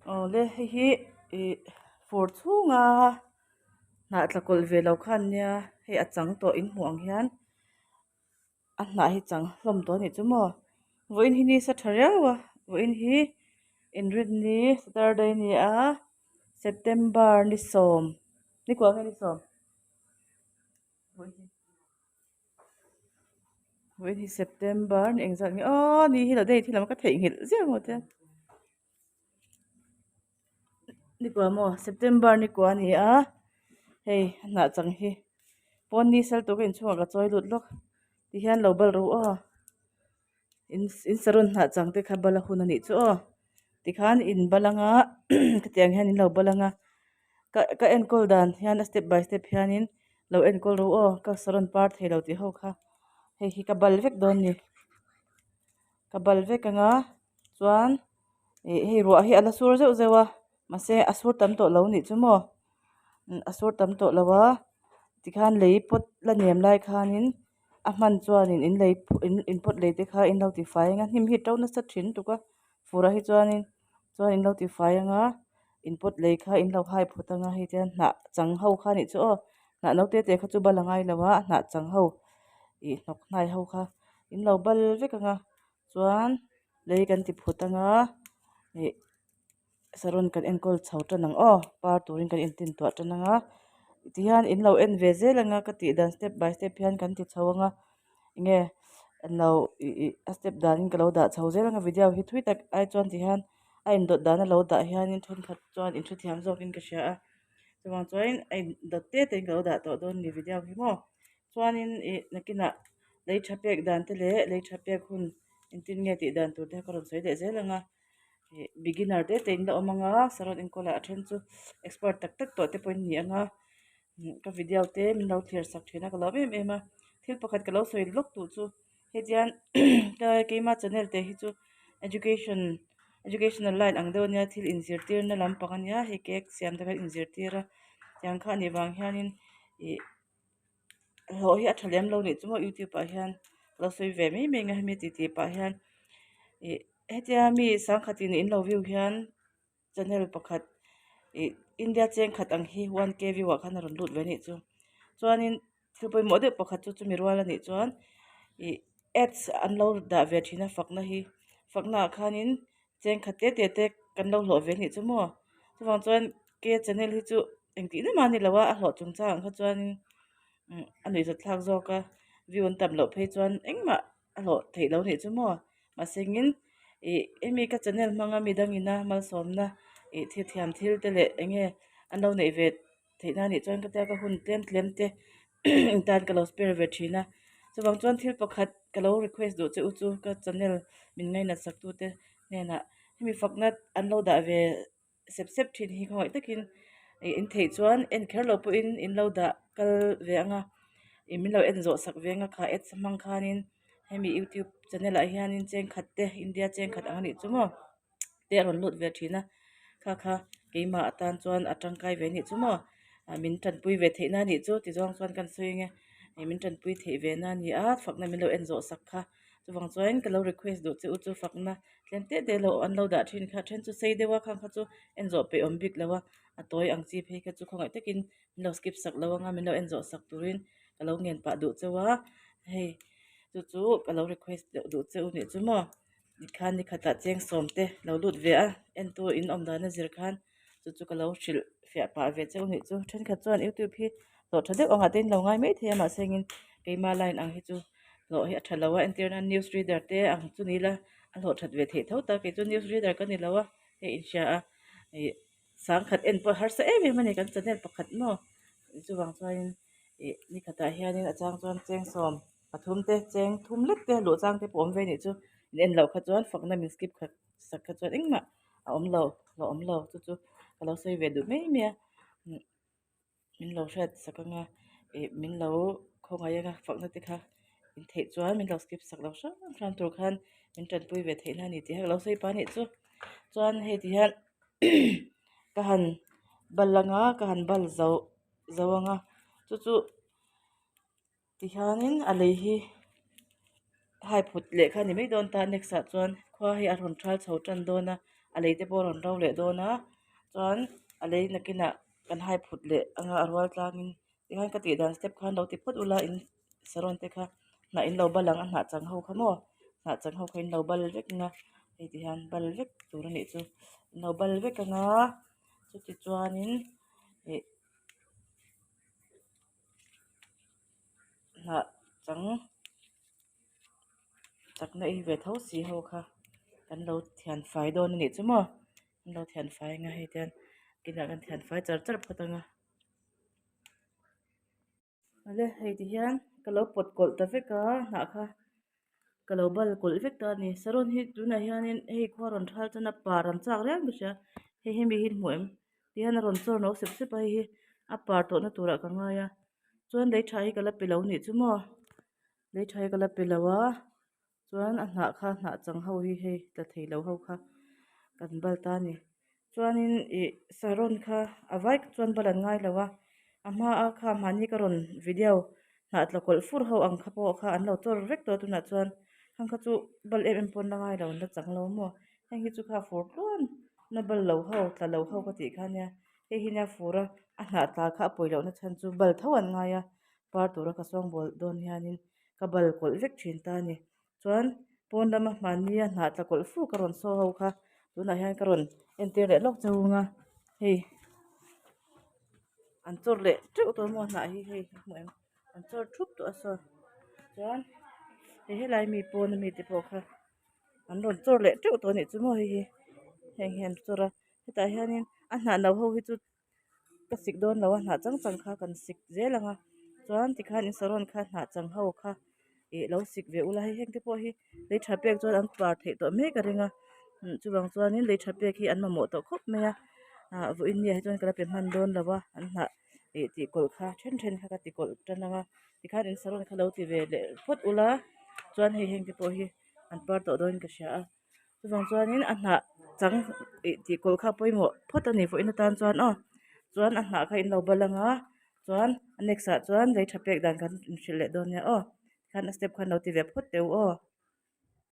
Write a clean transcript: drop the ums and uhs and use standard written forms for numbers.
Awle hei hi ih fur chhunga hnah tla kawlh ve lo kha an nia hei a chang tawh in hmuh ang hian a hnah hi chang hlawm tawh a nih chu maw vawiin hi ni sa tha riau a vawiin hi inrinni saturday a ni a september ni sawm ni kua nge ni sawm. Vawiin hi September ni engzat nge aw ni hi lo date hi lam ka theihnghilh ziah maw te ni kua maw September ni kua a ni a hei a hnah chang hi pawn ni sal tur ka inchhungah ka chawi lut lawk tihian lo bal ro aw. In in saron hnah chang te kha bal a hun a nih chu aw tikhan in bal anga khatiang hian in lo bal anga ka ka enkawl dan hian a step by step hianin lo enkawl ro aw ka saron par thei lo tih ho kha hei hi ka bal vek dawn a ni ka bal vek anga chuan ih hei ruah hi a la sur zeuh zeuh a mahse a sur tam tawh lo a nih chu maw a sur tam tawh lo a tikhan lei pawt la nem lai khanin. A hman chuanin in lei in pawt lei te kha in lo tifai ang a hnim hi a to nasa thin lutuk a fur ah hi chuanin chuan in lo tifai ang a in pawt lei kha in lo hai phawt ang a hei te hnah chang ho kha a nih chu aw hnah no te te kha chu bal a ngai lo a hnah chang ho ih hnawk hnai ho kha in lo bal vek ang a chuan lei kan ti phut ang a ih. Saron kan enkawl chho tan ang aw par turin kan intin tuah tan ang a tihian in lo en ve zel ang a ka tih dan step by step hian kan ti chho ang a enge an lo ih ih a step danin ka lo dah chho zel ang a video hi thui tak ai chuan tihian a indawt dana lo dah hianin thenkhat chuan inhrethiam zawkin ka hria a chuvang chuanin a indawt te te in ka lo dah tawh dawn a ni video hi maw chuanin ih nakinah lei tha pek dan te leh lei tha pek hun engtin nge tih dan tur te ka rawn sawi leh zel ang a. Ih beginner te te in la awm ang a saron enkawl ah a then chu expert tak tak tawh te pawh in ni ang a ka video te min lo thlir sak thin a ka lawm em em a thil pakhat ka lo sawi lawk duh chu hei chuan ka keima channel te hi chu education educational line ang deuh a nia thil inzirtir na lampang a nia hei cake siam te kha inzirtir a tiang kha a nih vang hianin ih. Hlawh hi a tha lem lo nih chu maw youtube ah hian ka lo sawi ve mai mai ang a hemi titi pah hian ih hetia mi sangkhatin in lo view hian channel pakhat ih India cheng khat ang hi one k view ah khan a rawn lut ve anih chu chuanin thil pawimawh deuh pakhat chu chumi rual anih chuan ih ads an lo dah ve thin a fakna hi fakna ah khanin cheng khat te te te kan lo hlawh ve anih chu maw chuvang chuan ke channel hi chu engtih na mah a ni lo a a hlawh chung chang ang kha chuanin a nuihzat thlak zawk a view an tam loh phei chuan engmah a hlawh theih loh anih chu maw mahsengin ih hemi ka channel hmanga mi dangina malsawmna ih thil thiam thil te leh eng nge an lo neih ve theih na anih chuan ka tia ka hun tlem tlem te tan ka lo spare ve thin a chuvang chuan thil pakhat ka lo request duh che u chu ka channel min ngainat sak tu te hnenah hemi fakna an lo dah ve sep sep thin hi khawngaih takin ih in theih chuan en kher loh pawhin in lo dah kal ve ang a ih min lo en zawh sak ve ang a kha ads hmang khanin hemi youtube channel ah hianin cheng khat te India cheng khat ang anih chu maw te a rawn lut ve thin a kha kha keimah atan chuan a tangkai ve anih chu maw ah min tanpui ve theih na anih chu ti zawng chuan kan sawi ang e ih min tanpui theih ve na a ni a fakna min lo en zawh sak kha. Chuvang chuan ka lo request duh che u chu fakna tlem teh teh lo an lo dah thin kha a then chu sei deuh a khang kha chu en zawh peih awm bik lo a a tawi ang chi phei kha chu khawngaih takin min lo skip sak lo anga min lo en zawh sak turin ka lo ngen pah duh cheu a hei chu chu ka lo request deuh duh che u nih chu maw tikhan ni khatah cheng sawm te lo lut ve a entu in awm dan a zir khan. Chu chu ka lo hrilh fiah pah ve cheu nih chu thenkhat chuan youtube hi hlawh tha deuh angah te in lo ngai mai thei a mahse engin keima line ang hi chu hlawh hi a tha lo a entir nan news reader te ang chu ni ila a hlawh that ve theih tho ta kei chu news reader ka ni lo a hei inhria a ih sangkhat en pawh harsa em em a ni kan channel pakhat maw chuvang chuanin ih ni khatah hianin a chang chuan cheng sawm pathum te cheng thum lek te luh chang te pawh awm ve nih chu in en loh kha chuan fakna min skip khat sak kha chuan engmah a awm lo a awm lo chu chu ka lo sawi ve duh mai mai a min lo hriat sak ang a ih min lo khawngaih ang a fakna te kha in theih chuan min lo skip sak lo hram hram tur khan min tanpui ve theih na a ni tih kha ka lo sawi pah a nih chu chuan hei ti hian ka han bal ang a ka han bal zo zo ang a chu chu. Tihianin a lei hi hai phut leh kha a ni mai dawn ta next ah chuan khua hi a rawn thal chho tan dawn a. a lei te pawh a rawn ro leh dawn a chuan a lei nakinah kan hai phut leh anga a rual tlangin tikhan ka tih dan step khan lo ti phawt ula in saron te kha hnah in lo bal ang a hnah chang ho kha maw hnah chang ho kha in lo bal vek ang a hei ti hian bal vek tur a nih chu in lo bal vek ang a chuti chuanin ih hnah chang chakna ei ve tho si ho kha kan lo thian fai dawn a nih chu maw kan lo thian fai ang a hei te hian kinah kan thian fai char char phawt ang a. Awle hei ti hian ka lo pawt kawlh ta vek a hnah kha ka lo bal kawlh vek ta a ni saron hi tunah hianin hei khua rawn thal chuan a par an chak reng ka hria hei hemi hi hmuh em tihian a rawn chawr no sep sep a hei hi a par tawhna turah ka ngai a chuan lei tha hi ka la pe lo nih chu maw lei tha hi ka la pe lo a chuan a hnah kha hnah chang ho hi hei tla thei lo ho kha kan bal ta a ni chuanin ih saron kha a vai chuan bal an ngai lo a a hma a kha mahni ka rawn video hnah tla kawlh fur ho ang kha pawh kha an lo chawr vek tawh a tunah chuan khang kha chu bal em em pawh an la ngai lo an la chang lo maw heng hi chu kha fur tluan na bal lo ho tla lo ho ka tih kha ania hei hi nia fur a a hnah tla kha a pawi lohna chhan chu bal tho an ngai a par tura ka sawngbawl dawn hianin ka bal kawlh vek thin ta a ni chuan pawn lama hmannia hnah tla kawlh fur ka rawn saw ho kha tunah hian ka rawn entir leh lawk chauh ang a hei an chawr leh teuh tawh maw hnah hi hei a hmuh em an chawr thup tawh a saw chuan hei helai mi pawn ami te pawh kha an rawn chawr leh teuh tawh a nih chu maw hei hi heng hi an chawr a hetah hianin a hnah no ho hi chu ka sik dawn lo a hnah chang chang kha kan sik zel ang a chuan tikhan in saron kha hnah chang ho kha ih lo sik ve ula hei heng te pawh hi lei tha pek chuan an par theih tawh mek a ring a chuvang chuanin lei tha pek hi an mamawh tawh khawp mai a ah vawiin ni ah hi chuan ka la pe hman dawn lo a an hnah ih tih kawlh kha then then kha ka ti kawlh tan ang a tikhan in saron kha lo ti ve leh phawt ula chuan hei heng te pawh hi an par tawh dawn in ka hria a. Chuvang chuanin a hnah chang ih tih kawlh kha a pawimawh phawt a ni vawiin atan chuan aw chuan a hnah kha in lo bal ang a chuan a next ah chuan lei tha pek dan kan inhrilh leh dawn nia aw tikhan a step khan lo ti ve phawt teh u aw.